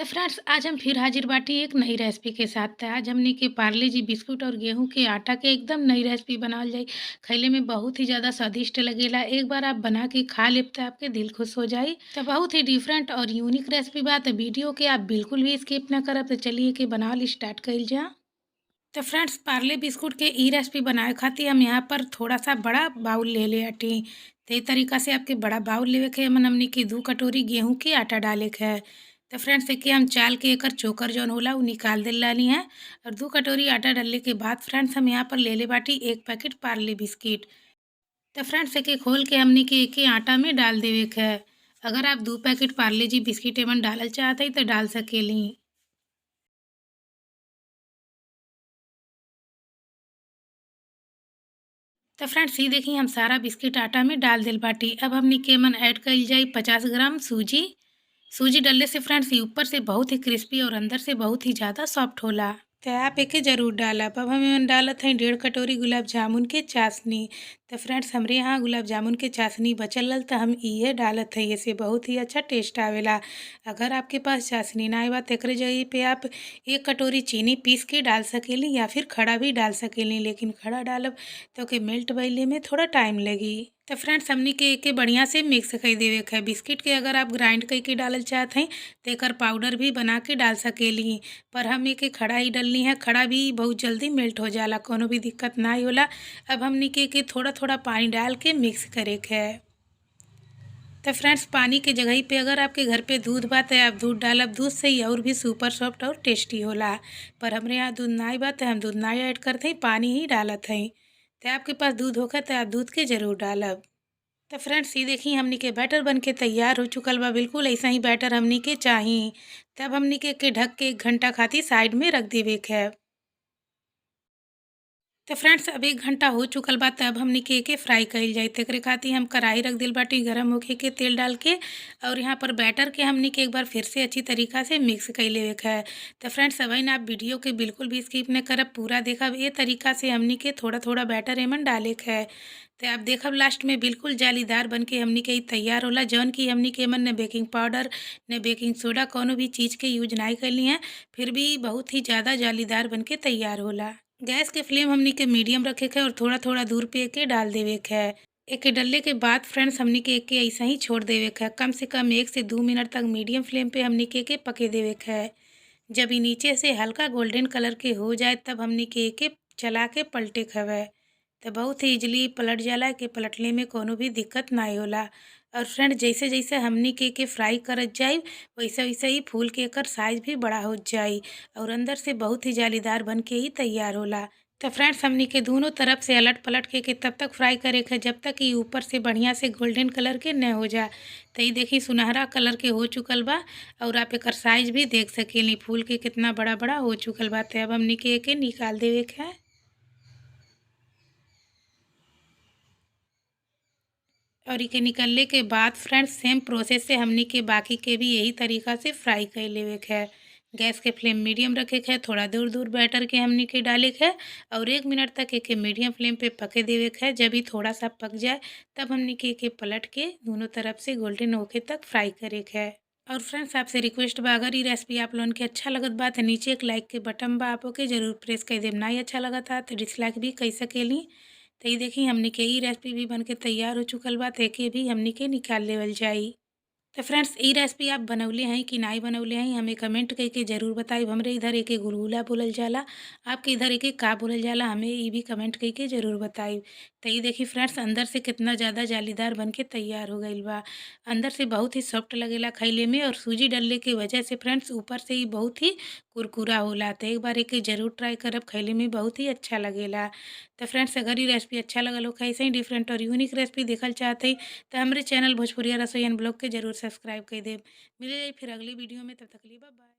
तो फ्रेंड्स आज हम फिर हाजिर बाटी एक नई रेसिपी के साथ। त आज हमनी के पार्ले जी बिस्कुट और गेहूं के आटा के एकदम नई रेसिपी बनावल जाई। खइले में बहुत ही ज़्यादा स्वादिष्ट लगेला। एक बार आप बना के खा लेब त आपके दिल खुश हो जाई। तो बहुत ही डिफरेंट और यूनिक रेसिपी बा, तो वीडियो के आप बिल्कुल भी स्किप ना करब। तो चलिए के बनावल स्टार्ट कइल जा। तो फ्रेंड्स पार्ले बिस्कुट के ई रेसिपी बनावे खातिर हम यहाँ पर थोड़ा सा बड़ा बाउल ले ले हटी। तो ई तरीका से आपके बड़ा बाउल लेवे के मन हमनी के 2 कटोरी गेहूँ के आटा डाले के है। तो फ्रेंड्स देखिए हम चाल के एकर चोकर जौन होला उ निकाल देल रहनी है। और 2 कटोरी आटा डालने के बाद फ्रेंड्स हम यहाँ पर ले ले बाटी 1 पैकेट पार्ले बिस्किट। तो फ्रेंड्स एके खोल के हमनी के एके आटा में डाल देवे के है। अगर आप 2 पैकेट पार्ले जी बिस्किट एमन डालल चाहत हई तो डाल सकेली। तो फ्रेंड्स ये देखी हम सारा बिस्किट आटा में डाल दिल बाटी। अब हमनी के एमन ऐड कइल जाई 50 ग्राम सूजी। सूजी डालने से फ्रेंड्स ये ऊपर से बहुत ही क्रिस्पी और अंदर से बहुत ही ज़्यादा सॉफ्ट होला। तो आप एके ज़रूर डालब। अब हम एमन डालत हई 1.5 कटोरी गुलाब जामुन के चाशनी। तो फ्रेंड्स हमरे यहाँ गुलाब जामुन के चाशनी बचल रहा तो हम इहे डालत हई, एसे बहुत ही अच्छा टेस्ट आवेला। अगर आपके पास चाशनी ना बा तो एकरे जगह पे आप 1 कटोरी चीनी पीस के डाल सकेली या फिर खड़ा भी डाल सकेली, लेकिन खड़ा डालब तो के मेल्ट भइले में थोड़ा टाइम लगी। तो फ्रेंड्स हमनी के एके बढ़िया से मिक्स कर देवे के है। बिस्किट के अगर आप ग्राइंड करके डालल चाहत हई तो एकर पाउडर भी बना के डाल सकेली, पर हम एके खड़ा ही डालनी है। खड़ा भी बहुत जल्दी मेल्ट हो जाला, कोनो भी दिक्कत ना होला। अब हमनी के एके थोड़ा थोड़ा पानी डाल के मिक्स करे के है। तो फ्रेंड्स पानी के जगह पे अगर आपके घर पे दूध बा तो आप दूध डालब, दूध से ही और भी सुपर सॉफ्ट और टेस्टी होला। पर हमरे यहाँ दूध ना बा तो हम दूध ना ऐड करते हई, पानी ही डालत हई। तो आपके पास दूध होगा तो आप दूध के ज़रूर डालब। तो फ्रेंड्स ये देखी हमनी के बैटर बन के तैयार हो चुकल बा। बिल्कुल ऐसा ही बैटर हमनी के चाही। तब हमनी के ढक के 1 घंटा खातिर साइड में रख देवे के है। तो फ्रेंड्स अब 1 घंटा हो चुकल बा, तब हमनी के एके फ्राई कइल जाई। तेकरे खातिर हम कढ़ाई रख दिल बाटी गरम होके के तेल डाल के, और यहाँ पर बैटर के हमनी के एक बार फिर से अच्छी तरीका से मिक्स कर लेवे के है। तो फ्रेंड्स अब आप वीडियो के बिल्कुल भी स्किप न करब, पूरा देखब। ये तरीका से हमनी के थोड़ा थोड़ा बैटर एमन डाले के है। तो आप देखब लास्ट में बिल्कुल जालीदार बन के हमनी के तैयार होला, जौन की हमनी के एमन न बेकिंग पाउडर न बेकिंग सोडा कोनो भी चीज़ के यूज नहीं करनी है, फिर भी बहुत ही ज़्यादा जालीदार बन के तैयार होला। गैस के फ्लेम हमनी के मीडियम रखे के और थोड़ा थोड़ा दूर पे एके डाल देवे के है। एके डलने के बाद फ्रेंड्स हमनी के एके ऐसा ही छोड़ देवे के है। कम से कम 1 से 2 मिनट तक मीडियम फ्लेम पे हमनी के एके पके देवे के है। जब ये नीचे से हल्का गोल्डन कलर के हो जाए तब हमनी के एके चला के पलटे के हवे। तो बहुत ही इजली पलट जाला, के पलटने में कोनो भी दिक्कत ना होला। और फ्रेंड जैसे जैसे हमनी के के फ्राई करत जाई वैसे वैसे ही फूल के एकर साइज भी बड़ा हो जाई और अंदर से बहुत ही जालीदार बन के ही तैयार होला। तो फ्रेंड्स हमनी के दोनों तरफ से अलट पलट के तब तक फ्राई करे के जब तक ये ऊपर से बढ़िया से गोल्डन कलर के न हो जाए। तो ये देखी सुनहरा कलर के हो चुकल बा और आप एकर साइज भी देख सकेली, फूल के कितना बड़ा बड़ा हो चुकल बा। तो अब हमनी के एके निकाल देवे के है। और इके निकलने के बाद फ्रेंड्स सेम प्रोसेस से हमनी के बाकी के भी यही तरीका से फ्राई कर लेवे के है। गैस के फ्लेम मीडियम रखे के है, थोड़ा दूर दूर बैटर के हमनी के डाले के है और 1 मिनट तक एके मीडियम फ्लेम पे पके देवे के है। जब ही थोड़ा सा पक जाए तब हमनी के एके पलट के दोनों तरफ से गोल्डन होके तक फ्राई करे के है। और फ्रेंड्स आपसे रिक्वेस्ट बा, अगर ये रेसिपी आप लोगन के अच्छा लगत बा तो नीचे एक लाइक के बटन बा, आप ओके जरूर प्रेस कर देब। ना ही अच्छा लगत हा तो डिसलाइक भी कर सकेली। तो ये देखी हमनी के ई रेसिपी भी बनके तैयार हो चुकल बा, तो एके भी हमनी के निकाल लेवल जाई। तो फ्रेंड्स ई रेसिपी आप बनौले हैं कि नहीं बनौले हैं हमें कमेंट करके ज़रूर बताइब। हमरे इधर एके गुलगुला बोलल जाला, आपके इधर एके का बोलल जाला, हमें ये भी कमेंट करके ज़रूर बताइब। तो ये देखी फ्रेंड्स अंदर से कितना ज़्यादा जालीदार बनके तैयार हो गइल बा। अंदर से बहुत ही सॉफ्ट लगेला खइले में और सूजी डालने के वजह से फ्रेंड्स ऊपर से ही बहुत ही कुरकुरा होला। तो एक बार एके ज़रूर ट्राई करब, खइले में बहुत ही अच्छा लगेला। तो फ्रेंड्स अगर ये रेसिपी अच्छा लगल हो, ऐसे ही डिफरेंट और यूनिक रेसिपी देखल चाहते हैं तो हमारे चैनल भोजपुरिया रसोई एंड ब्लॉग के जरूर सब्सक्राइब कर देब। मिले जाए फिर अगली वीडियो में, तब तक के लिए बाय बाय।